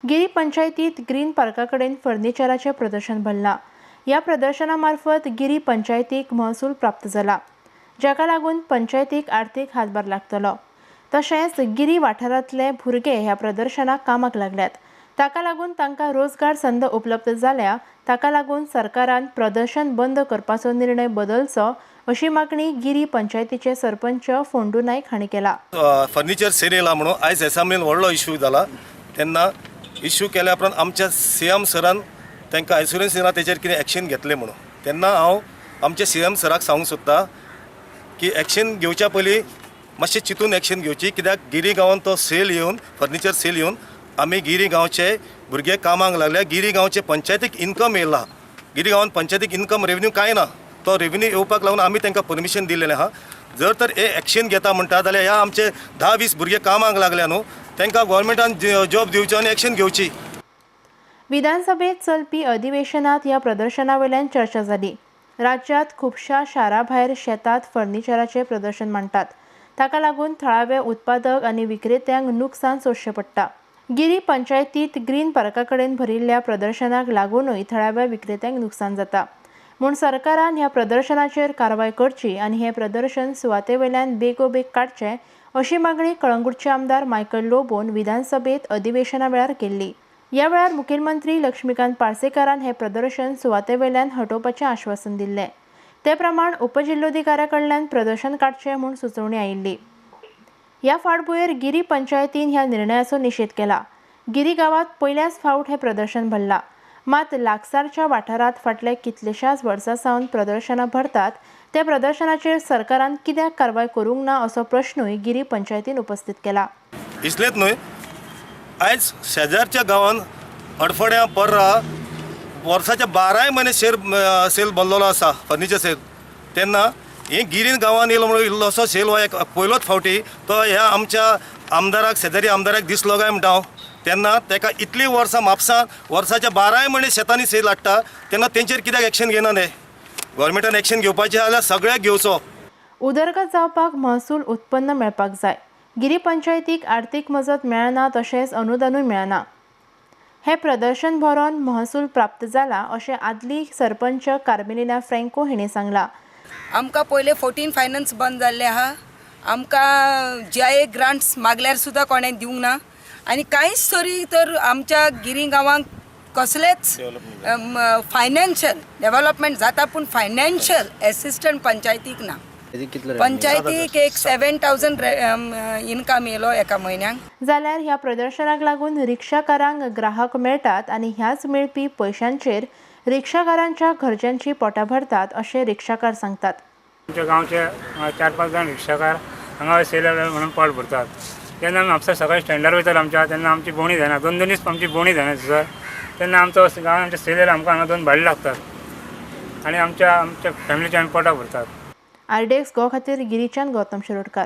Giri पंचायतीत green पार्का कडेन फर्निचराचें प्रदर्शन भरलां. ह्या प्रदर्शना मार्फत गिरी पंचायतीक महसूल प्राप्त जाला, जाका लागून पंचायतीक आर्थीक हातभार लागतलो. तशेंच गिरी वाठारांतले भुरगे ह्या प्रदर्शनाक कामाक लागल्यात, ताका लागून तांकां रोजगार संद उपलब्ध जाल्या. ताका लागून सरकारान प्रदर्शन बंद करपाचो निर्णय बदलचो अशी मागणी गिरी पंचायतीचे सरपंच फोंडू नायक हांणी केला. फर्निचर सेल येयला म्हणून आयज एसेंब्लीन व्हडलो इशू जाला. तेन्ना इशू केल्या उपरांत आमच्या सी एम सरान तांकां एश्युरन्स दिला तेजेर कितें एक्शन घेतलें म्हणून. तेन्ना हांव आमच्या सी एम सराक सांगूंक सोदता की एक्शन घेवच्या पयलीं मातशें चिंतून एक्शन घेवची, कित्याक गिरी गांवांत तो सेल येवन, फर्निचर सेल येवन आमी गिरी गांवचे भुरगे कामाक लागल्या. गिरी गांवचे पंचायतीक इन्कम येयला. गिरी गांवांत पंचायतीक इन्कम रेवन्यू कांय ना. तो रेवन्यू येवपाक लागून आमी तांकां परमिशन दिलेलें आहा. जर तर हे एक्शन घेता म्हणटा जाल्यार ह्या आमचे 10-20 भुरगे कामाक लागल्या न्हू, तांकां गोवोरमेंटान जॉब दिवचो आनी एक्शन घेवची. विधानसभेत चलपी अधिवेशनात ह्या प्रदर्शना वयल्यान चर्चा जाली. राज्यांत खुबश्या शारा भायर शेतात फर्निचराचें प्रदर्शन मांडटात. ताका लागून थळावे उत्पादक आनी विक्रेत्यांक नुकसान सोंसचें पडटा. गिरी पंचायतीत ग्रीन पार्का कडेन भरिल्ल्या प्रदर्शनाक लागूनय थळाव्या विक्रेत्यांक नुकसान जाता, म्हूण सरकारान ह्या प्रदर्शनाचेर कारवाय करची आनी हें प्रदर्शन सुवाते वयल्यान बेगोबेग काडचें अशी मागणी कळंगूटचे आमदार मायकल लोबोन विधानसभेत अधिवेशना वेळार केल्ली. ह्या वेळार मुखेलमंत्री लक्ष्मीकांत पार्सेकारान हें प्रदर्शन सुवाते वयल्यान हटोवपाचें आश्वासन दिल्लें. ते प्रमाण उपजिल्लोधिकाऱ्या कडल्यान प्रदर्शन काडचें म्हूण सुचोवणी आयिल्ली. ह्या फाटभुंयेर गिरी पंचायतीन ह्या निर्णयाचो निशेध केला. गिरी गांवांत पयल्याच फावट हें प्रदर्शन भरलां. मात लागसारच्या वाठारांत फाटल्या कितलेशाच वर्सां सावन प्रदर्शनां भरतात. त्या प्रदर्शनाचेर सरकारान कित्याक कारवाय करूंक ना असो प्रश्नूय गिरी पंचायतीन उपस्थित केला. इतलेंच न्हय, आयज शेजारच्या गांवांत अडफड्यां पर्रा वर्साच्या 12 म्हयने सेल भरलेलो आसा, फर्निचर सेल. तेन्ना हे गिरीन गांवांत येयलो म्हणून इल्लोसो सेल हो एक पयलोच फावटी तो ह्या आमच्या आमदाराक, शेजारी आमदाराक दिसलो काय म्हणटा हांव. तेन्ना ताका इतलीं वर्सां म्हापसांत वर्साच्या 12 म्हयने शेतांनी सेल हाडटा, तेन्ना तेंचेर कित्याक एक्शन घेयना ते? गोवोरमेंटान एक्शन घेवपाचें जाल्यार सगळ्याक घेवचो. उदरगत जावपाक महसूल उत्पन्न मेळपाक जाय. गिरी पंचायतीक आर्थीक मजत मेळना, तशेंच अनुदानूय मेळना. हें प्रदर्शन भरोन महसूल प्राप्त जाला अशें आदली सरपंच कार्मेलिना फ्रँको हिणें सांगलां. आमकां पयले 14 फायनान्स बंद जाल्ले आहा. आमकां जीआयए ग्रांट्स मागल्यार सुद्दां कोणें दिवंक ना आनी कांयच तरी तर आमच्या गिरी गांवांक कसलेच फायनान्शियल डेव्हलपमेंट जाता, पूण फायनान्शियल एसिस्टंट पंचायतीक ना. पंचायतीक एक 7,000 इनकम येयलो एका म्हयन्याक. जाल्यार ह्या प्रदर्शनाक लागून रिक्षाकारांक ग्राहक मेळटात आनी ह्याच मेळपी पयशांचेर रिक्षाकारांच्या घरच्यांची पोटां भरतात अशें रिक्षाकार सांगतात. आमच्या गांवचे 4-5 जाण रिक्षाकार हांगा सेल म्हणून पोट भरतात. तेन्ना आमी म्हापसा सकाळी स्टँडार वयताले आमच्या, तेन्ना आमची बोणी जायना, 2-2 दीस आमची बोणी जायना सर. तेन्ना आमचो गांवांत आमच्या सेल आमकां हांगा 2 भाडे लागतात आनी आमच्या आमच्या फॅमिलीच्या आमी पोटां भरतात. आरडीएक्स गोवा खातीर गिरीच्यान गौतम शिरोडकार.